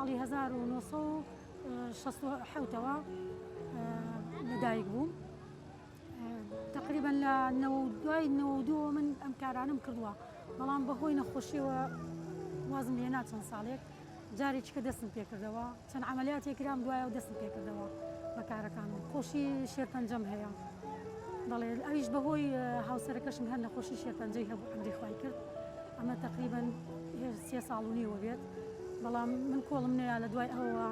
ساڵی 1967ەوە لەدایک بووم. تەقریبەن لە دوای 92 من ئەم کارانم کردووە بەڵام بەهۆی نەخۆشیەوە وازم لێنا چەند ساڵێک جارێکی کە دەستم پێکردەوە چەند عەمەلیاتێک کرام دوایەوە دەستم پێکردەوە بە کارەکانم خۆشی شێرپەنجەم هەیە بەڵێ ئەویش بەهۆی هاوسەرەکەشم هەر نەخۆشی شێرپەنجەی هەبوو ئەمری خوای کرد ئەمە تقریبن سێ ساڵ و نیوە بێت بەڵام من کۆڵم نەیا لە دوای ئەوە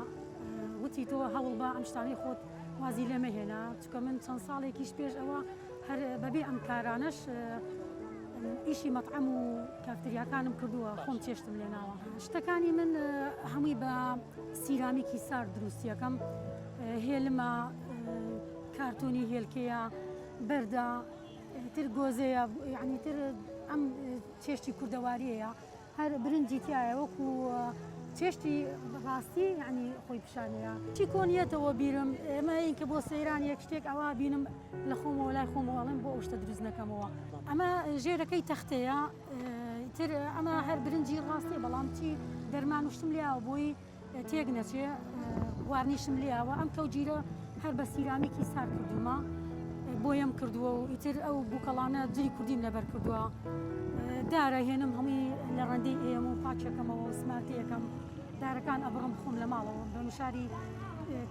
وتی تۆ هەوڵ بە ئەم شتانەی خۆت وازی لێ مەهێنا چکە من چەند ساڵێکیش پێش ئەوە هەر بەبێ ئەم کارانەش ئیشی مەتعەم و کافتریاکانم کردووە خۆم چێشتم لێناوە شتەکانی من هەمووی بە سیرامیکی سارد دروستیەکەم هێلمە کارتۆنی هێلکەیە بەردە تر گۆزەیە یعنی تر ئەم چێشتی کوردەواریەیە هەر برنجی تایە وەکو چێشتی ڕاستی یعنی خۆی پیشانەیە چی کۆن یەتەوە بیرم ئێمە این کە بۆ سەیران یەک شتێک ئەوا بینم لە خۆمەوە لای خۆمەوە ئەڵێم بۆ ئەو شتە دروست نەکەمەوە ئەمە ژێرەکەی تەختەیە تر ئەمە هەر برنجی ڕاستیە بەڵام چی دەرمان و شتم لیاوە بۆی تێک نەچێ وارنیشم لیاوە ئەم کەوجیرە هەر بە سیرامیکی سار کردومە بۆیەم کردووە و ئیتر ئەو بووکەڵانە جلی کوردیم لەبەر کردووە دارە هێنم هەمووی لە ڕەندەی ئێم و پاچەکەمەوە و سمارتەکەم دارەکان ئەبڕم خۆم لە ماڵەوە بە مشاری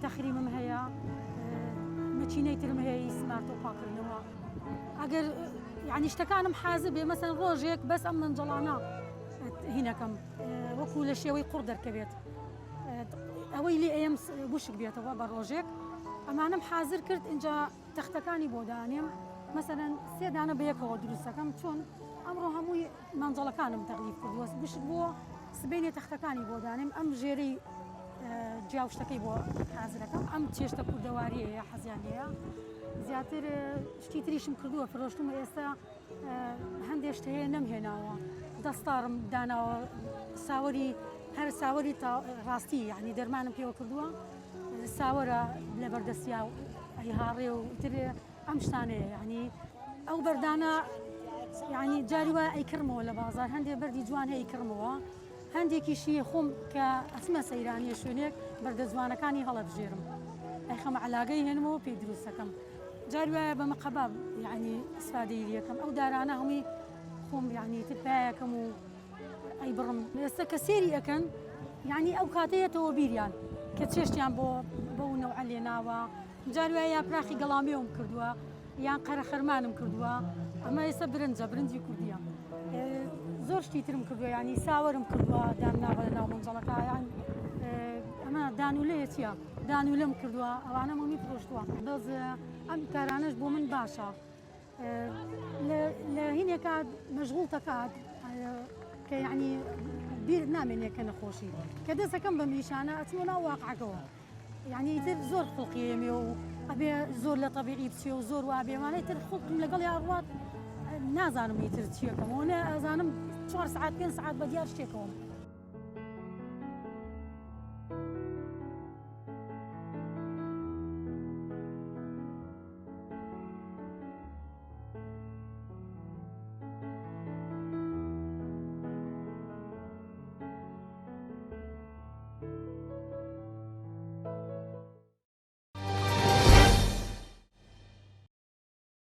تەخریمم هەیە مەچینەی ترم هەیە سمارت و پاکردنەوە ئەگەر یعنی شتەکانم حازر بێ مەسەن ڕۆژێک بەس ئەم منجەڵانە هینەکەم وەکو لە شێوەی قوڕ دەرکەوێت ئەوەی لێ ئەم وشک بێتەوە بە ڕۆژێک ئەمانم حازر کرد اینجا تەختەکانی بۆ دانێم مەسەرەن سێ دانە بەیەکەوە دروستەکەم چۆن ئەمڕۆ هەمووی مەنجەڵەکانم تەغلیف کردووە وشک بووە سبەینێ تەختەکانی بۆ دانێم ئەم ژێرەی جیا و شتەکەی بۆ حازرەکەم ئەم چێشتە کوردەواریەیە حەزیان لێیە زیاتر شتی تریشم کردووە فرۆشتم ئێستا هەندێک شت هەیە نەمهێناوە دەستارم داناوە ساوەری هەر ساوەری ڕاستی یعنی دەرمانم پێوە کردووە ساوەرە لەبەردەستیا ئەیهاڕێ و تر ئەم شتانەیە یعنی ئەو بەردانە یعنی جاری وایە ئەیکڕمەوە لە بازار هەندێک بەردی جوان هەیە ئەیکڕمەوە هەندێکیشی خۆم کە ئەچمە سەیرانیە شوێنێک بەردە جوانەکانی هەڵەبژێرم ئەیخەمە عەلاگەی هێنمەوە پێی دروستەکەم جاری وایە بە مقەبا یعنی ئیسفادەی لەکەم ئەو دارانە هەمووی خۆم یعنی تر پایەکەم و ئەیبڕم ئێستا کە سێری ئەکەن یعنی ئەو کاتەیەتەوە بیریان کە چێشتیان بۆ بەو نەوعە لێناوە جار وایە یاپراخی گەڵامێوم کردووە یان قەرەخەرمانم کردووە ئەمە ئێستا برنجە برنجی کوردیە زۆر شتی ترم کردووە ینی ساوەرم کردووە دامناوە لە ناو مەنجەڵەکە یان ئەمە دانولەیە چییە دانولەم کردووە ئەوانە مەمی فرۆشتووە بەس ئەم کارانەش بۆ من باشە لە هینێکا مەشغوڵ دەکات کە یعنی بیر نامێنێ کە نەخۆشی کە دەستەکەم بە میشانە ئەچمە ناو واقعەکەەوە یعنی ئیتر زۆر خوڵقی ئێمێ و ئەبێ زۆر لە تەبیعی بچێ و زۆر وابێ وانە ئیتر خوڵقم لەگەڵ یا ڕوات نازانم ئیتر چیەکەمەوە نە ئەزانم چوار سعات پێنج سعات بە دیار شتێکەوەم.